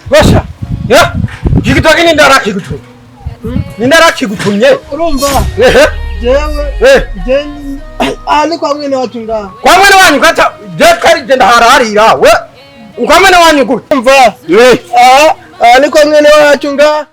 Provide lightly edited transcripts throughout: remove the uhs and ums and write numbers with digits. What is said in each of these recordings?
Basha. Ya. Igitoki ni ndarakigutumye. Ni ndarakigutumye. Urumva? Ehe. Jewe Eh. je aha ni kwa mwene wacu ngaha. Kwa mwene wanyu kata je kari je ndahararira. We. Kwa mwene wanyu gute? Urumva? Eh. Aha aha ni kwa mwene wacu ngaha.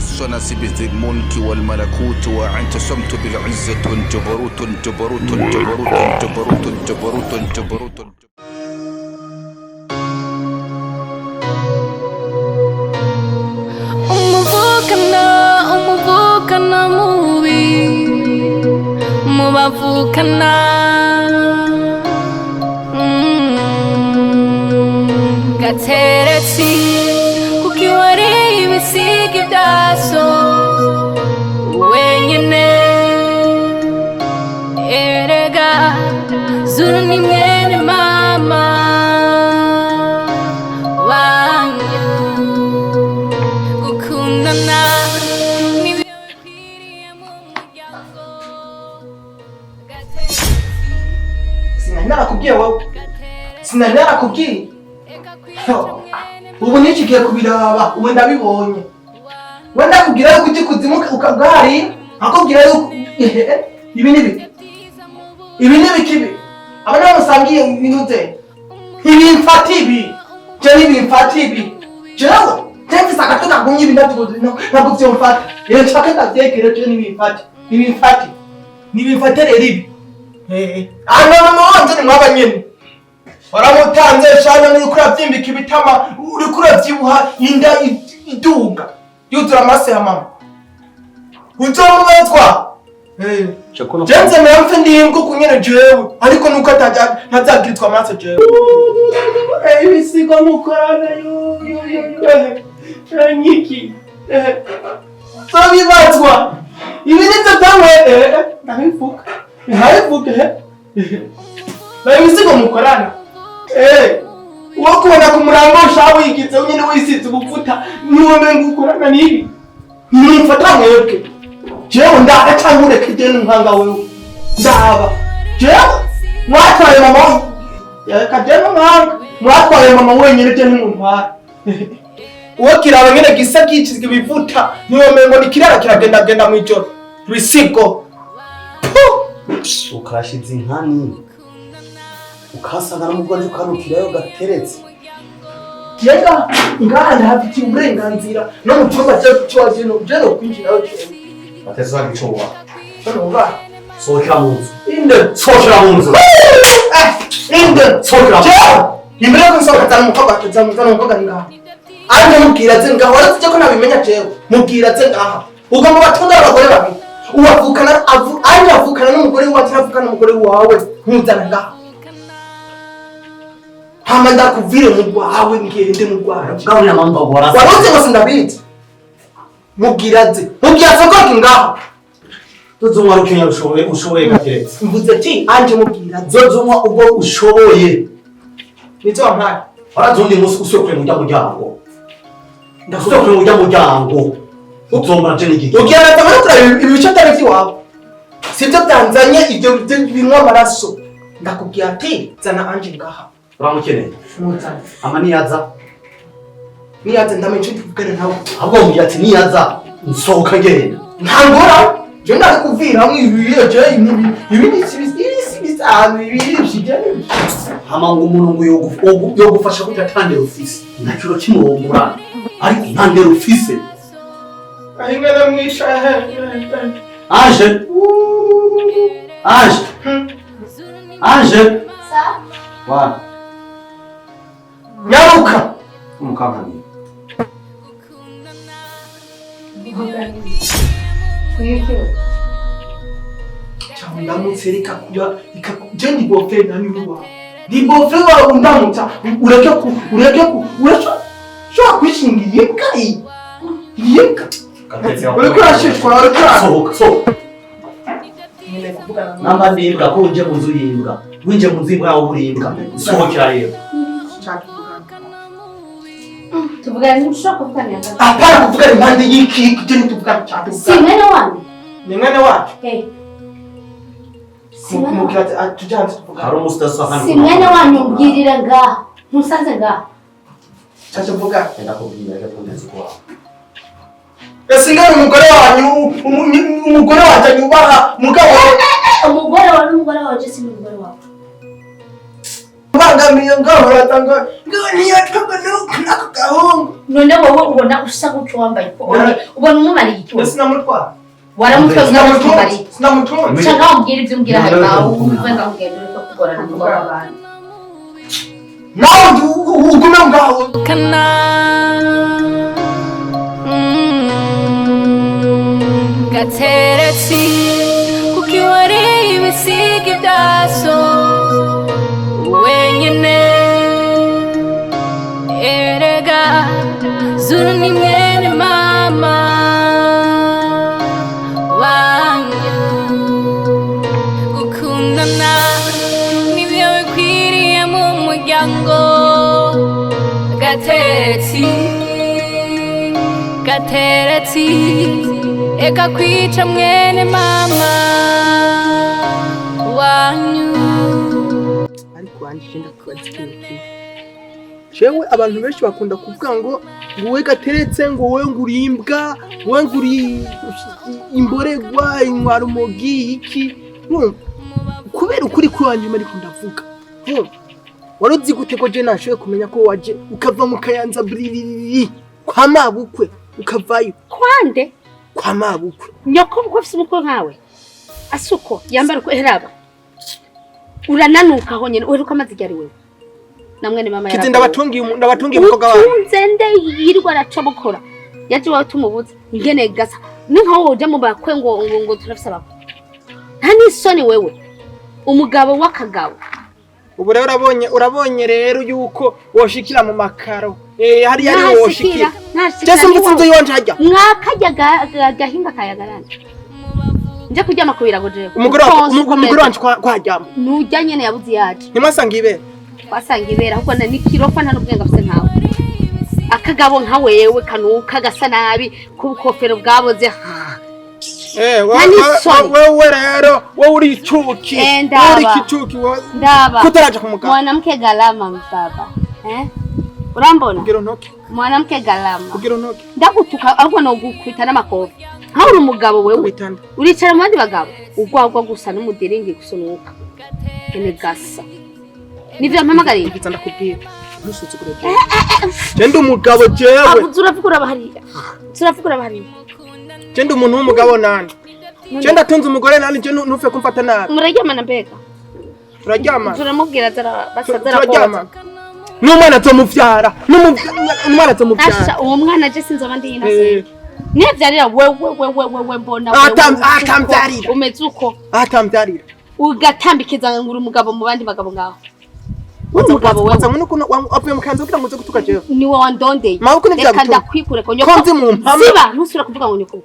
حسن بذي الملك والملكوت واعتصمت بالعزة جبروت جبروت جبروت جبروت جبروت جبروت. Umuvukana, umuvukana mubi mubavukana. Gateretse kuko iwariye ibisiga bya so wenyine. Erega zuru ni mwene mama wanyu. Gukundana nibyo bikwiriye mu muryango. Sinari narakubwiye wowe. Sinari narakubwiye. Ubu nicigiye kubiraba, ubu ndabibonye. We ndakubwira yuko ujya ikuzimu ukagari, akubwira yuko ibi ni biki. Ibi ni biki ibi? Aba nibo musangiye ibintu bye. Ntibimfata ibi. Je ntibimfata ibi. Jewe je mfise agatwe kagumye ibi ntabwo ntabwo vyomfata. Rero nshake ndavyegere je ntibimfate. Ntibimfate. Ntibimfate rero ibi. Eh. Ah no no no wanje ni mwaba nyene. Waramutanze shana uriko uravyimbika ibitama, uriko uravyibuha inda iduga. Yuzura amase ya mama. Uzomubazwa. Eh. Jenze mpe ndimbwa kunyene jewe ariko nuko atajya ntazagirizwa amaraso jewe. Ibisigo mukorana yo yo yo yo nkiki. Zobibazwa. Ibi nivyo byanwe ndabivuga. Ntabivuge he. Ba ibisigo mukorana. Eh. Uwo kubona ku murango ushawe wigize nyine wisize ubuvuta niwo menga ukorana n'ibi. Nimfata mwebwe. Jewe ndaba cyangwa ureke je n'umuhanga wewe. Ndaba. Jewe mwatwaye mama reka je n'umuhanga. Mwatwaye mama wenyine je ntimuntwara. Uwo kiraba nyene gisa gicizwe ibivuta niwo mengo ni kirara kiragendagenda mw'ijoro. Bisigo. Ukashiza inkani ukasanga n'umugore ukanukirayo gateretse. Jenga ngaha ndahafitiye uburenganzira no mu cyumba cyo je no kwinjirayo jewe. Bateze bagicuba. Urumva? Sohokera mu nzu. Inde. Sohokera mu nzu. Eh, inde. Sohokera mu nzu. Jewe imbere yo kunsohoka zana umukobwa zana zana umukobwa ngaha. Anje mubwira aze ngaha waravuze ko nabimenya jewe. Mubwira aze ngaha. Ugomba batunga abagore babiri. Uwavukana avu anje avukana n'umugore wawe ataravukana n'umugore wawe nkuzana ngaha. Hama ndakuvire mu rwawe ngende mu rwanje. Gaburira mama ngo warasa. Waruzi ngo sindabizi. Mubwira aze. Mubwira asohoke ngaha. Zozumwa rukenya ushoboye ushoboye gateretse. Mvuze ati anje mubwira aze. Zozumwa ubwo ushoboye. Nizo wampaye. Warazundi munsi usokure mu muryango. Ndasokure mu muryango. Uzombara je n'igiki. Ugira na tabara turaba ibice atari iby'iwawe. Sibyo byanzanye ibyo binywa amaraso. Ndakubwira ati zana anje ngaha. Uramukeneye. Muzana. Ama niyaza. Niyaza ndamenya icyo tuvugana nawe. Ahubwo mubwira ati niyaza nsohoka ngenda. Nta ngora. Je ndakuvira ibiyo je ibi ibi ni ibi bisanzwe ibi ibyo. Hama ngo umuntu ngo yogufasha gute atandera ufise. Nta kintu kimurongora. Ariko ntandera ufise. Ahingana mwisha. Aje. Aje. Anje Sa? Wa. Nyaruka. Umukankamiye. Cyangwa ndamutse, reka kuba, reka je ndi beau-frère nani wawe, ndi beau-frère wawe. Undamutsa, ureke ku ureke ushobora kwishinga iyi mbwa, iyi mbwa. Uriko urashishwa, uriko Sohoka, sohoka. Nkeneye kuvugana nawe. Namba ndi imbwa ko winjiye mu nzu y'imbwa. Winjiye mu nzu y'imbwa yawe uri imbwa. Sohokera rero. Nshaka kuvugana. Tuvugana, ntushobora kuvugana hagati. Apana kuvugana impande y'iki, je ntituvugana cyane. Si mwene wanyu? Ni mwene wacu. Hey. Si mwene wanyu. Mubwira ati tujye hanze tuvugane. Hari umunsi udasohoka. Si mwene wanyu, mbwirira ngaha. Ntusanze ngaha. Cyaje mvugane. Ndakubwira, reka twongeze uko wawe. Ese ngari umugore wanyu, umugore wanjye anyubaha mugabo. Umugore wawe n'umugore wawe, je si n'umugore wawe. Bangamiye ngaho uratanga ngo ntiyatwaga n'ako gahungu. None wowe ubona usa gutyo, wambaye uko, ubona umumariye iki wowe? Ese namutwara? Waramutwaye, unamutwariye. Sinamutunze. Cyangwa umbwira ibyo umbwira, hanyuma uve ngaho ugende, ureke kugorana n'umugabo w'abandi. Nawe ugume ngaho. Kana gateretse kuko iwariye ibisiga ibyaso wenyine. Erega zuru ni mwene mama wanyu, gukundana nibyo bikwiriye mu muryango. Gateretsi, gateretsi, eka kwica mwene mama wanyu. Ariko wanje, ndakubaza ikintu kimwe. Jewe abantu benshi bakunda kuvuga ngo wowe gateretse, ngo wowe ngo uri imbwa, wowe ngo uri imboregwa, intwara umogi iki. Urumva? Kubera ukuri kwiwanje ariko ndavuga. Urumva? Wari uzi gute ko je nashoboye kumenya ko waje ukava mu Kayanza bririri kwa mabukwe, ukavayo? Kwande? Kwa mabukwe. Nyoko bukwe afise umukwe nkawe, asuko yambara uko heraba, urananuka ho nyene. Uheruka amazi ryari wewe na mwene mama? Kizi. Yaragowe. Ndabatungiye umukobwa wawe. Utunze nde yirirwa aracobokora? Yaje iwawe tumubuze ingene gasa ni nkaho woja mu bakwe ngo turafise abakwe. Nta n'isoni wewe, umugabo w'akagabo. Ubu rero urabonye rero yuko woshikira mu makaro, hariya ariho woshikira. Ntashikira. Jese mvutse inzu yiwanje hajya. Mwakarya gahinga kayagarana, nje kuryama ku birago jewe. Umugore Ukonsa umugore wanje kwajyama. Nujya nyene yabuze yaje. Ntimwasanga ibere. Twasanga ibera, ahubwo na nikirofa, nta n'ubwenge afise nkawe. Akagabo nka wewe kanuka, gasa nabi, k'ubukofero bwaboze. Nta n'isoni. Wewe rero wowe uri icuki. Ndaba. Uri ikicuki wowe. Ndaba. Kutaraja ku mugabo. Mwanamke galama mbaba, eh? Urambona? Kugira untoke. Mwanamke galama. Kugira untoke. Ndagutuka, ahubwo nogukwita n'amakofi. Nkaho uri umugabo wewe. Witanda. Uricara mu bandi bagabo, ugwagwa gusa n'umudiringi gusunuka ene gasa nivyo mpamagariye. Igiza ndakubwira, ntusuzugure jewe. Je ndi umugabo jewe. Abuze, uravuga urabahariya, uravuga urabahariya. Je ndi umuntu w'umugabo nani. Je ndatunze umugore nani, je ntupfe kumfata nabi. Muraryamana mbega? Turaryamana. Turamubwira zara basa. Turaryamana. N'umwana azomuvyara. N'umwana azomuvyara. Asha, uwo mwana je sinzoba ndi inase nivyarira wewe, wewe, wewe mbona wewe Atamvyarira. Umeze uko. Atamvyarira. Ugatambikiza ngo uri umugabo mu bandi bagabo ngaho, uri umugabo wewe. Wazanywe n'ukuntu wavuye mu kanzu kugira ngo uze gutuka jewe. Niwe wandondeye. Maboko Reka ntivyagutuma. ndakwikure ko nyoko. Ko nzi mu mpama. Ziba, ntusubira kuvuga ngo nyoko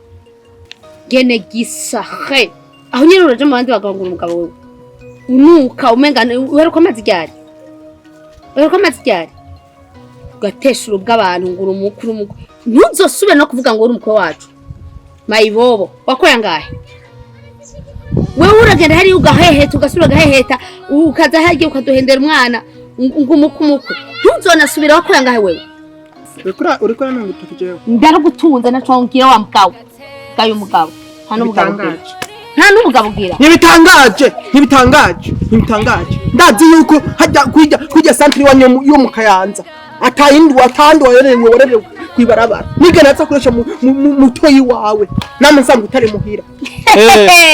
gene gisahe. Aho nyine uraje mu bandi bagabo ngo uri umugabo wewe, unuka umenga uheruka amazi ryari, uheruka amazi ryari, ugatesha urubwa abantu ngo uri umukuru umukuru. Ntuzosubire no kuvuga ngo uri umukwe wacu. Mayibobo wakoya ngahe? Wewe uragenda hariya ugaheheta, ugasubira ugaheheta, ukaza harya ukaduhendera umwana ngo umukwe, umukwe. Ntuzonasubira. Wakoya ngahe wewe? Uriko urantunga urutoki jewe. Ndarugutunze naco ngira wa mugabo gayo umugabo, nta n'umugabo ugira. Bitangaje. Nta n'umugabo ugira. Ntibitangaje, ntibitangaje, ntibitangaje. Ndazi yuko hajya kujya santire iwanyu yo mu Kayanza atayindi watandi warerewe kwibarabara nigana aza kuresha mutoyi wawe namwe nsanga utari muhira.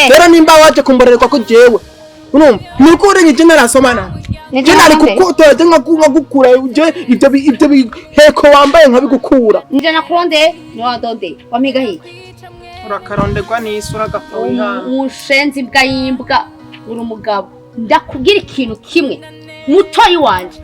Rero nimba waje kumborerwa ko jewe Urumva nuko urenye je narasomana. Ni Je nari narondeye. kukutora je nkagukura je ivyo biheko wambaye nkabigukura. Nije nakurondeye, ni wandondeye. Wampiga hiki. Urakaronderwa n'isura gapfa wihana. Umushenzi imbwa y'imbwa, uri umugabo. Ndakubwira ikintu kimwe. Mutoyi wanje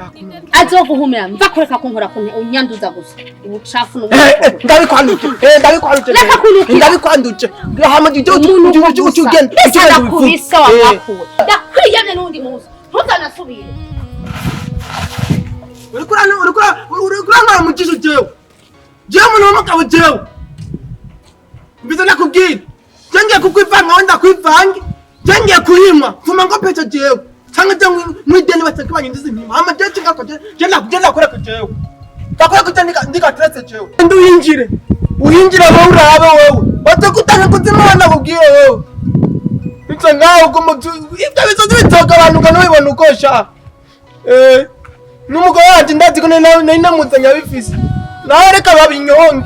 azoguhumira mva kureka kunkora kunte unyanduza gusa ubucafu n'ubucafu. Ndabikwanduje, ndabikwanduje. Reka kunukira. Ndabikwanduje. Hama ujye Umuntu ujye gusa. ugenda Mbese ugenda ndakubise ubivuge. wakakuwe. Ndakwiyamye n'undi munsi ntuzanasubire. Uriko urankora mu jisho jewe. Jewe umuntu w'umugabo jewe. Mbize ndakubwira. Je ngiye kukwivanga aho ndakwivange. Je ngiye kuhimwa. Mfuma ngo pecha jewe. Canke je mwideni bateke banyinjiza impima. Hama je cingako je je ndakoreka jewe. Ndakoreka je ndikateretse jewe. Ndi uyinjire. Uyinjire wowe urabe wewe. Bazokutanga kuzima ndakubwiye wewe. Bitse ngaho uguma ibyo bizozi bizogabanuka ntubibona uko sha. N'umugore wanje ndazi ko nari namuzanye abifise. Nawe reka babinyonge.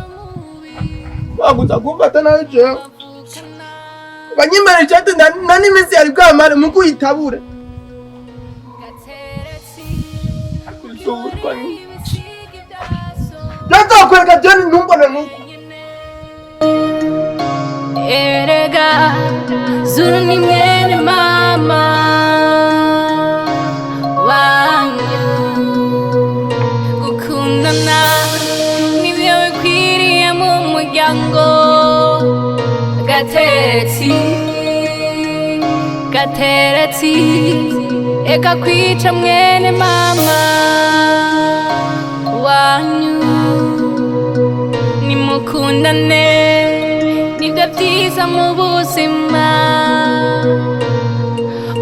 Baguza kumfata nabi jewe. Banyimara icate na n'iminsi yari bwamare mu kuyitabure. Ndazokwereka jewe ntumbone nkuko. Erega zuru ni mwene mama wanyu gukundana nibyo bikwiriye mu muryango gateretsi gateretsi eka kwica mwene mama wanyu nimukundane nibyo byiza mu buzima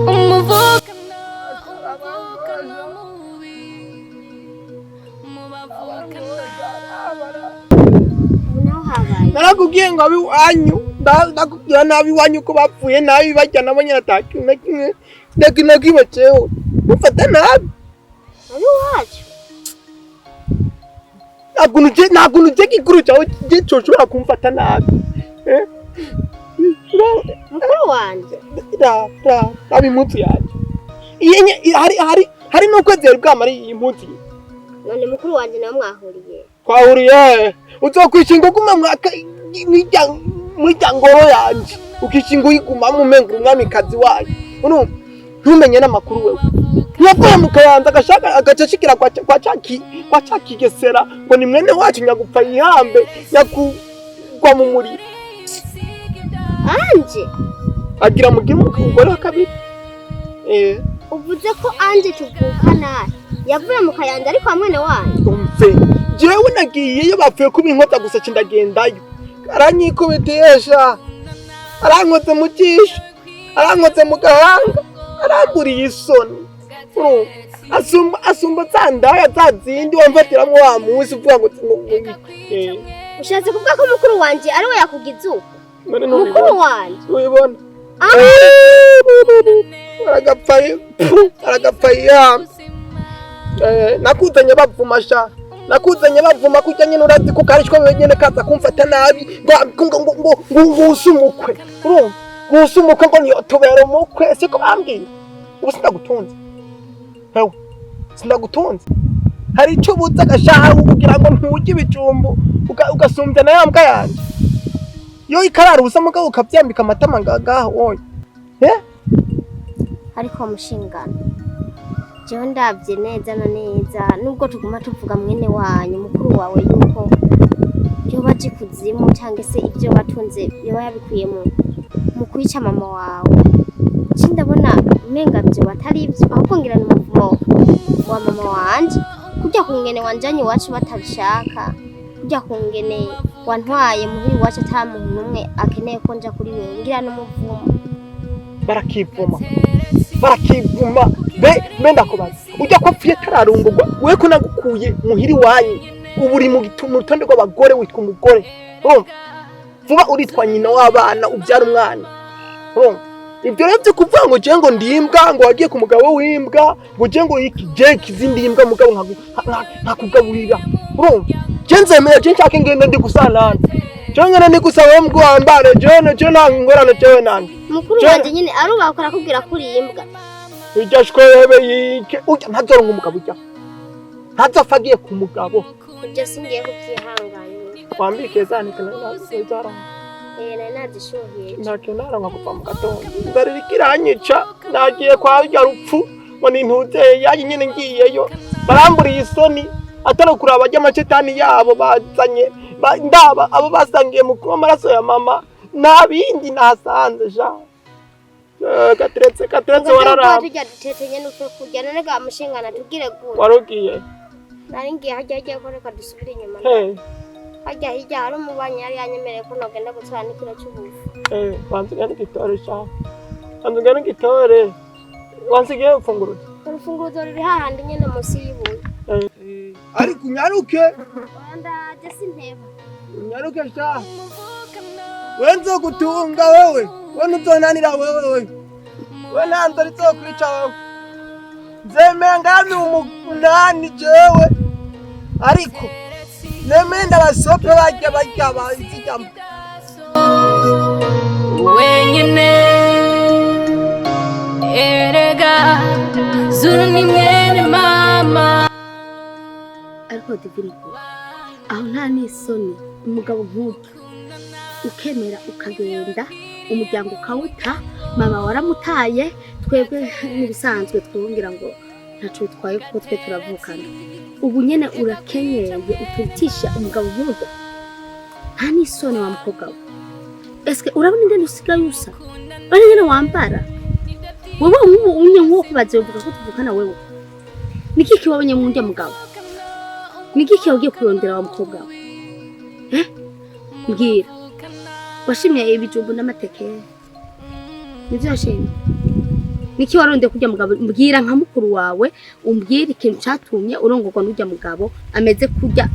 umuvukano umuvukano mubi mubavukana. Naho habaye Narakubwiye ngo abiwanyu ndakubwira nabi iwanyu ko bapfuye nabi bajya nabo nyine ata kintu na kimwe na kintu na kimwe cewe mufate nabi. Ari iwacu. Nta kuntu je gikuru cyawe je coshobora kumfata nabi. Eh? Mukuru wanje Ra ra raba impuzu yanjye. Iyi hari n'ukwezi yari bwamara iyi mpuzu. None mukuru wanje nawe mwahuriye? Twahuriye uzokwishinga uguma mwaka mwirya ngoro yanje ukishinga uyigumamo umenga umwamikazi wayo. Urumva ntumenye n'amakuru wewe. Ntiyavuye mu Kayanza agashaka agaca ashikira kwa ca Kigesera ngo ni mwene wacu nyagupfa yihambe nyakugwa mu muriro. Anje Agira mugire umugore wa kabiri. Uvuze ko Anje tuvukana yavuye mu Kayanza ariko mwene wanyu? Umve jewe nagiyeyo bapfuye kuba inkota gusa cindagendayo. Aranyikubitesha, arankoze mu jisho, arankoze mu gahanga, aranguriye isoni. Urumva asumba za ndaya za zindi wamfatiramwo wa munsi uvuga ngo Ushatse kuvuga ko mukuru wanje ari we yakugize uko? None Mukuru wanje ntubibona? Aragapfa yama. Nakuzanye bavuma sha. Nakuzanye bavuma kurya nyene urazi ko karishwa wewe nyene kaza kumfata nabi ngo ngo ngo ngo ngo nguse umukwe. Urumva? Nguse umukwe ngo niyotobera umukwe siko bambwiye. Ubu sinagutunze. Hewe sinagutunze. Hari ico ubuze agashaha kugira ngo ntujye ibijumbu ugasumbya na ya mbwa yanje. Yo ikarara ubusa mugabo ukavyambika amatama ngaho oya. Ariko mushingano jewe ndavye neza na neza nubwo tuguma tuvuga mwene wanyu mukuru wawe yuko yoba aje ikuzimu cyangwa se ibyo batunze yoba yabikuye mu kwica mama wawe, ci ndabona umenga vyo batari ivyo ahubwo ngira ni umuvumo wa mama wanje kurya kungene wanjanye iwacu batabishaka, kurya kungene wantwaye muhira iwacu ata muntu n'umwe akeneye ko nja kuri wewe, ngira n'umuvumo. Barakivuma barakivuma be ndakubaza ujya ko apfuye atararongorwa wewe ko nagukuye muhira iwanyu ubu uri mu rutonde rw'abagore witwa umugore. Urumva vuba uritwa nyina w'abana ubyara umwana. Urumva ibyo rero byo kuvuga ngo je ngo ndimbwa ngo wagiye ku mugabo w'imbwa ngo je ngo iki je kizindi imbwa mugabo nkakugaburira. Urumva je nzemera je nshake ngende ndi gusanana je ngene ndi gusaba wo mugabo wambare je je nta ngorane jewe nanje. Mukuru wanje nyine arubaka arakubwira ko uri imbwa. Ujya shwebe yike ujya ntazoronka umugabo ujya ntazopfa agiye ku mugabo. Ibyo singiye kubyihanganira. Wambike zanike nazara. Nari nazishuhiye. Ntacyo naronka kuva mu gatondo, inzara iriko iranyica. Nagiye kwa rya rupfu ngo nintuzeye yaje nyene, ngiyeyo baramburiye isoni atari kuraba ry'amacetani yabo bazanye ndaba abo basangiye mu kunywa amaraso ya mama, nta bindi nahasanze sha. Gateretse gateretse wararaba. Tujya dutete nyene upfe kurya none ga mushingana tugire gute? Warugiye? Nari ngiye hajya hirya ko reka dusubire inyuma. He? Hajya hirya hari umubanyi yari yanyemereye ko nogenda gutwara n'ikiro cy'ubufu. Banza ugende gitore sha, banza ugende gitore. Wansigiye ufunguruzo? Urufunguzo ruri hahandi nyene munsi y'ibuye. Ariko unyaruke. Oya, ndaje sinteba. Unyaruke sha, we nzogutunga wewe, we ntuzonanira wewe, we we nta nzara izokwica wewe. Nzemeye ngami umunani jewe, ariko nemeye ndabasope barya barya bazijyamo. Wenyine erega zuru ni mwene mama. Ariko divine, aho nta n'isoni, umugabo nk'uyu ukemera ukagenda, umuryango ukawuta, mama waramutaye. Twebwe n'ibisanzwe twumvira ngo ntaco bitwaye kuko twe turavukana. Ubu nyene urakenyeye ututisha umugabo nk'uyu, nta n'isoni wa mukobwa we? Eske urabona ingene usigaye usa? Urabona ingene wambara wewe? Nk'ubu unye nk'uwo kubaza uvuga ko tuvukana wewe, niki kiwabonye mu ndya mugabo? Niki wagiye kurondera wa mukobwa we? Mbwira, washimye ibijumbu n'amateke, nivyo washimye? Niki warondeye kurya mugabo? Mbwira nka mukuru wawe, umbwire ikintu catumye urongorwa n'urya mugabo ameze kurya,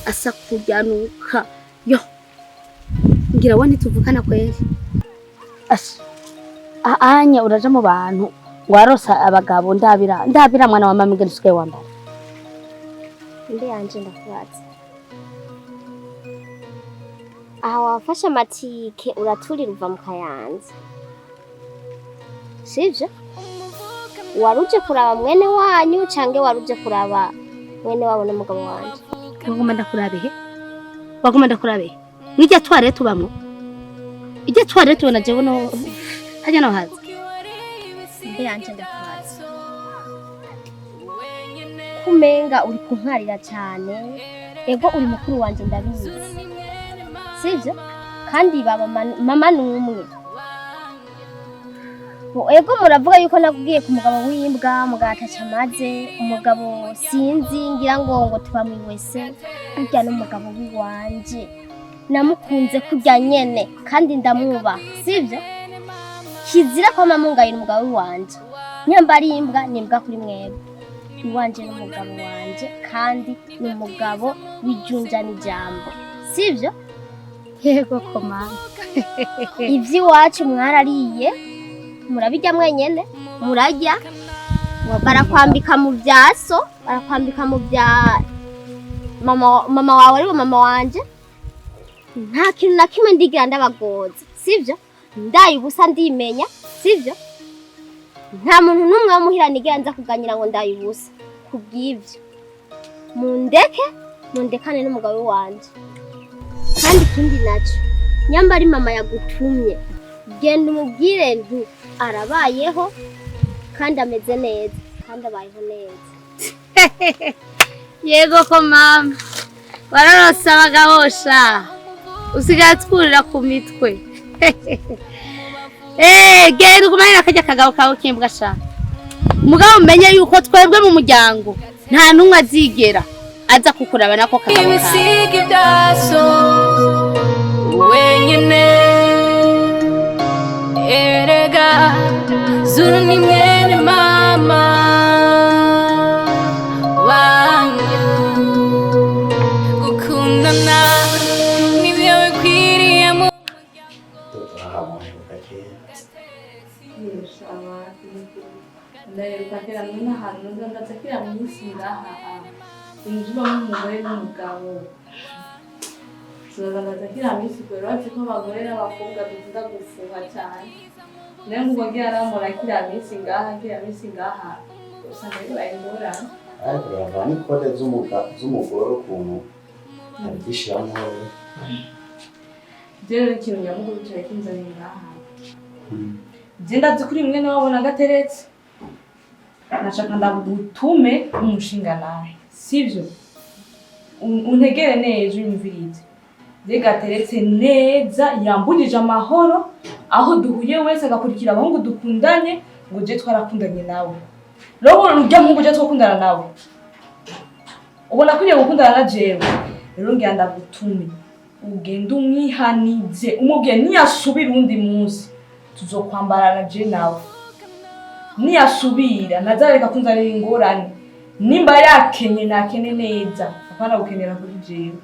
asa kurya nuka yo. Ngira we ntituvukana kweri. Asha anya uraja mu bantu warosa abagabo. Ndabira ndabira mwana wa mama ingene usigaye wambara. Mbe yanje, ndakubaza, aha wafashe amatike uraturira uva mu Kayanza, sivyo? Wari uje kuraba mwene wanyu cange wari uje kuraba mwene wabo n'umugabo wanje? Waguma ndakurabehe, waguma ndakurabehe mw'irya tware tubamwo, irya tware tubona jewe no hajya no haza. Mbe yanje, ndakubaza, kumenga uri kunkarira cyane. Ego, uri mukuru wanje ndabizi, sivyo? Kandi baba mama ni umwe. Bo, ego muravuga yuko nakubwiye ku mugabo w'imbwa, mugabo ataca amaze umugabo sinzi ngira ngo tuba mwiwese burya n'umugabo w'iwanje namukunze kurya nyene kandi ndamwubaha, sivyo? Kizira ko mamungayira umugabo w'iwanje. Nyamba ari imbwa ni imbwa kuri mwebwe, iwanje n'umugabo wanje kandi ni umugabo w'ijunja n'ijambo, sivyo? Yego komana. Ivy'iwacu mwarariye, murabirya mwenyene, murarya, barakwambika mu byaso, barakwambika mu bya mama, mama wawe ariwe mama wanje. Nta kintu na kimwe ndigira ndabagoza, sivyo? Ndaye ubusa ndimenya, sivyo? Nta muntu n'umwe wo muhira nigera nza kuganyira ngo ndaye ubusa. Kubw'ivyo mundeke, mundekane n'umugabo wanje. Kandi ikindi naco, nyamba ari mama yagutumye, genda umubwire nti arabayeho kandi ameze neza kandi abayeho neza. Yego ko mama, wararose abagabo sha, usigaye twurira ku mitwe. Genda ugumane n'akarya kagabo kawe k'imbwa sha. Mugabo umenye yuko twebwe mu muryango nta n'umwe azigera aza kukuraba nako kagabo kawe. Ibisiga ibyaso wenyine erega zuru ni mwene mama wanyu. Gukundana nibyo bikwiriye mu Turahamuheruka kera. Ndaheruka kera mwene ahantu ndaza kera munsi ngaha inzu ibamo umugore n'umugabo. Tuzaza ndaza kera minsi kubera urazi ko abagore n'abakobwa dukunda gufuha cyane. Nayo nkuko ngira arambona kiriya minsi ngaha, kiriya minsi ngaha, usanga bibaye ingorane. Ariko urava ni kode z'umugore ukuntu abishyiramo. Rero ikintu nyamukuru cyari kinzanye ngaha, je ndazi kuri mwene wabo na Gateretse, nashaka ndagutume umushinga nawe, sivyo? Untegere neza, unyumvirize. Je Gateretse neza yambujije amahoro, aho duhuye wese agakurikira abahungu dukundanye, ngo je twarakundanye nawe. Rero urya muhungu je twakundana nawe, ubona akwiriye gukundana na jewe. Rero ngira ndagutume ugende umwihanize, umubwiye niyasubira uwundi munsi tuzokwambarana je nawe. Niyasubira ntazareka kunzanira ingorane. Nimba yakenye nakene neza, apana gukenera kuri jewe.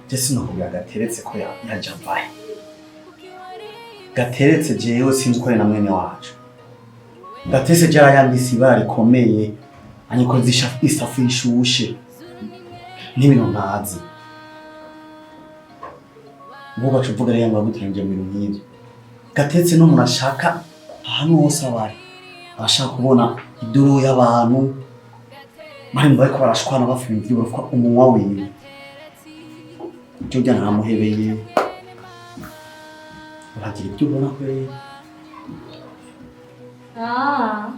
Je sinakubwira Gateretse ko yaja mvahe. Gateretse jewe sinzi uko ari na mwene wacu. Gateretse je arayambise ibara rikomeye, anyikoza isafu ishushe n'ibintu ntazi. Ubu baca uvuga rero ngo agutangiye mu bintu nk'ibyo. Gateretse n'umuntu ashaka ahantu hose aba ari, abashaka kubona iduru y'abantu bari mu bariko barashwana bafa ibintu vy'uburofa umunwa wiwe. Ibyo urya naramuhebeye. Uragira ibyo ubona kweri. Ah.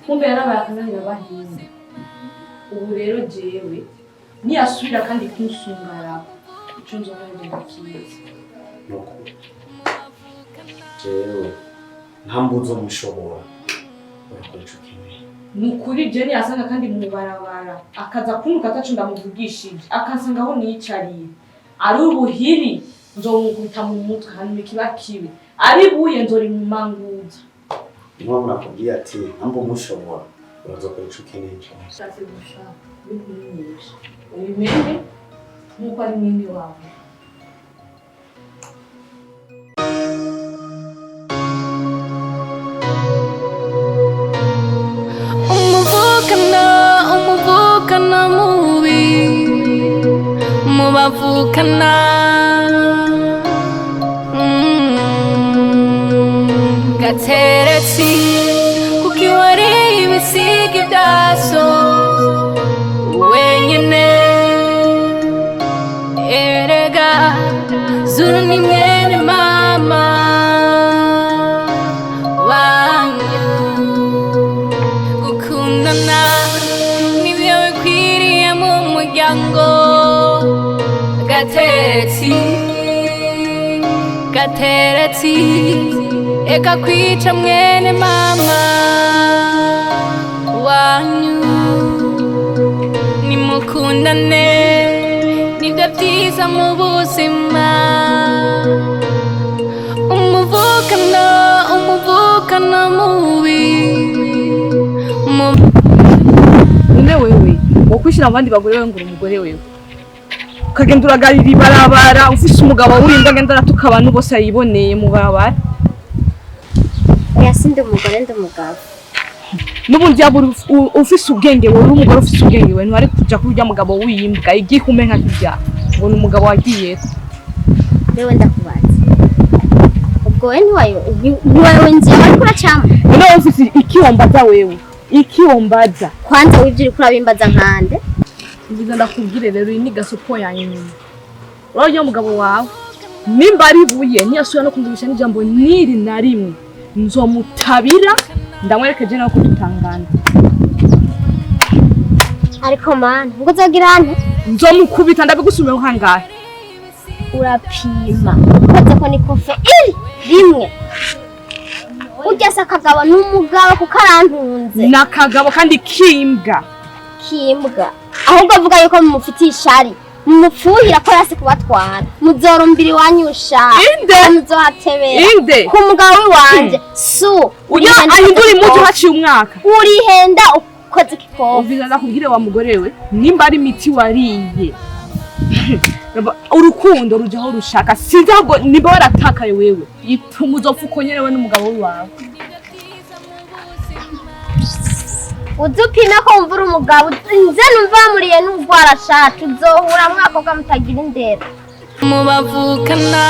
Kumbe yarabaye akananira abahinga. Ubu rero jewe niyasubira kandi kunsungara, ico nzokora ndakizi. Nuko jewe nta mbuzo mushobora, urakora ico ukeneye. Ni ukuri je niyasanga kandi mu barabara akaza kuntuka ataco ndamuvugishije, akansanga aho niyicariye ari ubuhiri, nzomukubita mu mutwe hanyuma ikiba kibi, ari buye nzorimumanguza. Niyo mpamvu nakubwiye ati nta mushobora, urazokora ico ukeneye cose. Ushatse gushaka bikumenyesha ubimenye nk'uko ari mwene wawe. Umuvukana, umuvukana mubi mubavukana. Gateretse kuko iwariye ibisiga ibyaso wenyine. Erega zuru ni mwene mama wanyu, gukundana nibyo bikwiriye mu muryango. Gateretsi, Gateretsi, eka kwica mwene mama wanyu. Nimukundane nibyo byiza mu buzima. Umuvukano, umuvukano mubi mu None wewe wokwishira mu bandi bagore, wewe ngo uri umugore, wewe ukagenda uragarira ibarabara ufise umugabo w'imbwa agenda aratuka abantu bose yiboneye mu barabara? Oya, sindi umugore, ndi umugabo. N'ubundi yaba ufise ubwenge, wowe uri umugore ufise ubwenge, we ntiwari kuja kuri urya mugabo w'imbwa igihume nka kirya ngo ni umugabo wagiyeko. Wewe ndakubaza, ubwo we ntiwayo nzira wariko uracamo? None wowe ufise iki wombaza? Wewe iki wombaza? Kwanza w'ivyo uriko urabimbaza nkande? Ngize ndakubwire rero, iyi ni gasopo ya nyuma. Urabona urya mugabo wawe, nimba ari buye ntiyasubira no kumvugisha n'ijambo niri na rimwe, nzomutabira ndamwerekeje nawe ko dutangana. Ariko mana, ngo uzogira nte? Nzomukubita, ndabigusubiyeho kangahe? Urapima ukoze ko nikofe iri rimwe. Urya se akagabo ni umugabo kuko arantunze. Ni akagabo kandi kimbwa. Kimbwa. Ahubwo avuga yuko mumufitiye ishari, mumupfuhira ko yasi kubatwara, muzorumbira iwanyu sha. Inde? Muzohatebera. Inde? Ku mugabo w'iwanje su. Urya Urihenda. ahindura impuzu haciye umwaka. Urihenda ukoze igikombe. Umviriza ndakubwire wa mugore we, nimba ari imiti wariye, urukundo ruja aho rushaka. Sinzi ahubwo nimba waratakaye wewe, uzopfa uko nyene we n'umugabo wawe. Uze upime ko wumva uri umugabo, nze numva wamuriye n'urwara sha, tuzohura mwakobwa mutagira indero. Mubavukana.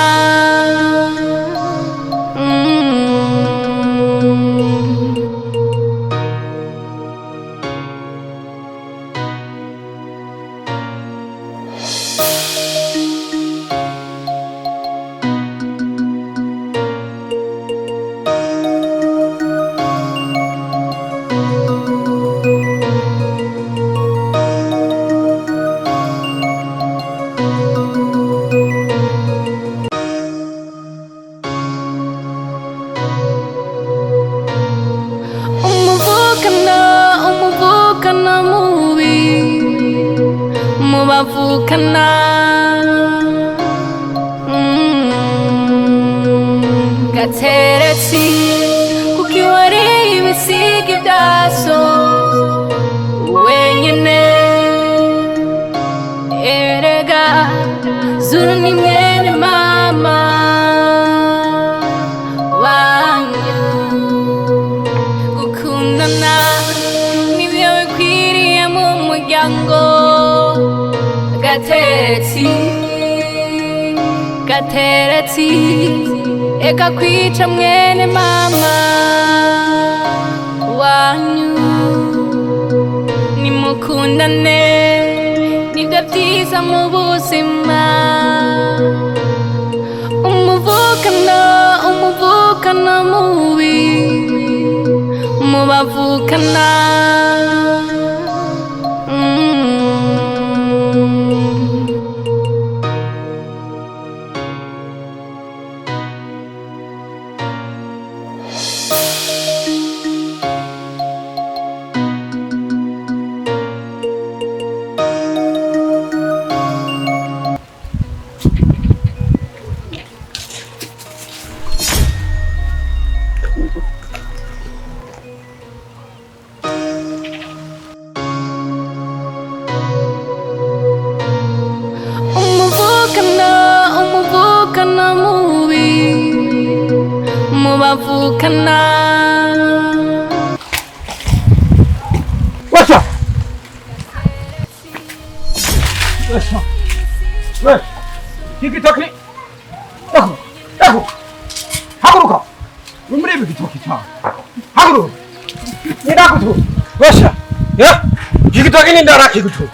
Umuvukana, umuvukana mubi mubavukana. Gateretsi kuko wariye ibisiga ibya so wenyine. Erega zuru ni mwene mama wanyu. Gukundana nibyo bikwiriye mu muryango. Gateretsi, gateretsi, eka kwica mwene mama wanyu. Nimukundane nibyo byiza mu buzima. Umuvukano, umuvukano mubi mubavukana. Umuvukano, umuvukano mubi mubavukana. Washa! Washa! We! Igitoki! Ego! Ego! Haguruka! Uri muri ibi gitoki cyawe! Haguruka! Nindakutu! Washa! Ya! Igitoki nindarakigutu!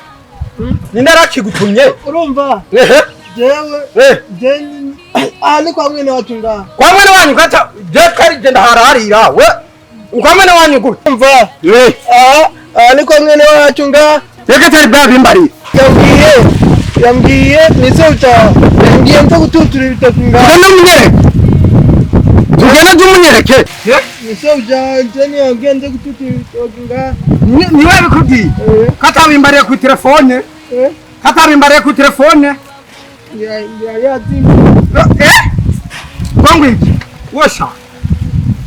Nindarakigutumye! Urumva Ehe! jewe Eh! je aha ni kwa mwene wacu ngaha. Kwa mwene wanyu kata je kari je ndahararira we! Kwa mwene wanyu gute? Urumva Eh! aha aha ni kwa mwene wacu ngaha. Reka tari babimbariye! Yambwiye, yambwiye nizo cyawe, yambwiye nza gututura ibitoki ngaha. Tugende umunyereke! Tugende tumunyereke! Nizo cyawe niyo yambwiye nza gututura ibitoki ngaha. Niwe bikubwiye? Eh. Katabimbariye ku telefone! Eh. Katabimbariye ku telefone! Ngira ngira yazimye. Eh! Kwangu iki? Wosha!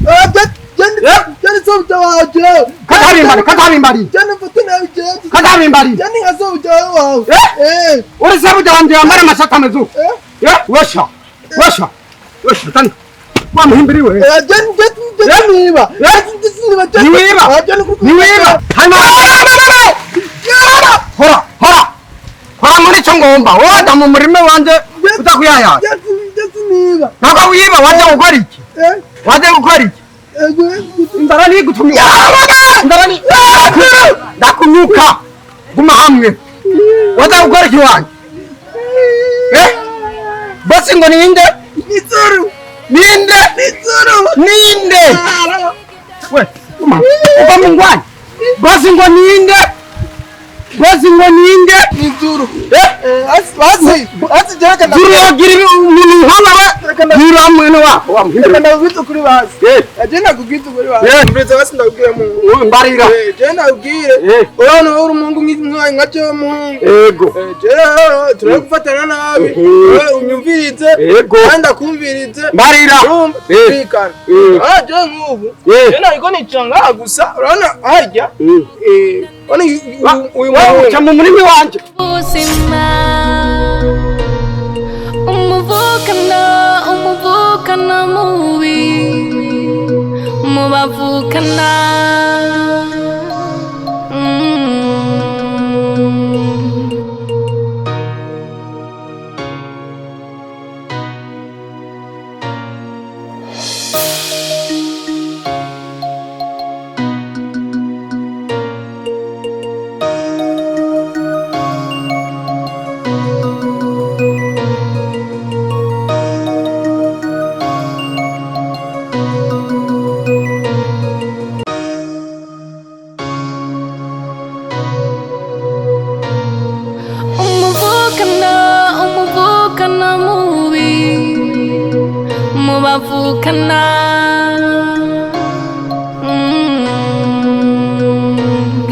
Ah, je je Eh. je nizo cyawe jewe. Katabimbari, katabimbari! Je nifate nabi jewe. Katabimbari! Je ni nka so cyawe wawe. Eh. Eh. Uri sebuja wanje yambara amashati ameze uko! Eh. Eh! Wosha! Wosha! Wosha! Tani! Wa muhimbiri we! Eh, je je je Eh. niba. Eh. Je niba je. Niwiba! Ah, je ni Niwiba! Hanyuma! Hora! Hora! Hora muri ico ngomba! Woda mu murima wanje utakuyaya! Je je niba. Ntabwo wiba waje gukora iki? Eh. Waje gukora iki? Eh, je Inzara nigutumye! Inzara ni ndakunyuka! Guma hamwe! Waje gukora iki wanje? Eh? Bosi ngo ninde? Nizuru. Ninde? Nizuru. Ninde? We, guma. Uva mu ngwani. Bosi ngo ninde? Bosi ngo ninde? Nizuru. Eh? Eh, asi asi asi je kana. Zuru yogira umuntu nkana we. Zuru mwene wako wa Reka muhimbiri. ndakubwiza ukuri basi. Eh, Je ndakubwiza ukuri basi. Eh. Mbese basi ndakubwira mu. uyu mbarira. Eh, je ndakubwire. Eh. Urabona wowe uri umuhungu nka jewe muhungu. Ego. Eh, jewe turagufatana nabi. Mhm. Eh, unyumvirize. Ego. Kandi ndakumvirize. Mbarira. Urumva? Eh. Twikana. Eh. Ah, jewe nk'ubu. Eh. Je nariko nicara ngaha gusa urabona harya. Mm. Eh, urabona uyu Wewe uca muhungu. mu murimi wanje. Ubuzima. Umuvukano, umuvukano mubi mubavukana.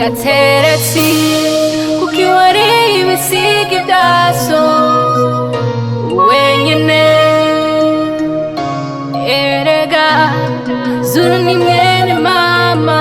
Gateretse, kuko iwariye ibisiga ibyaso wenyine. Erega Zuru ni mwene mama.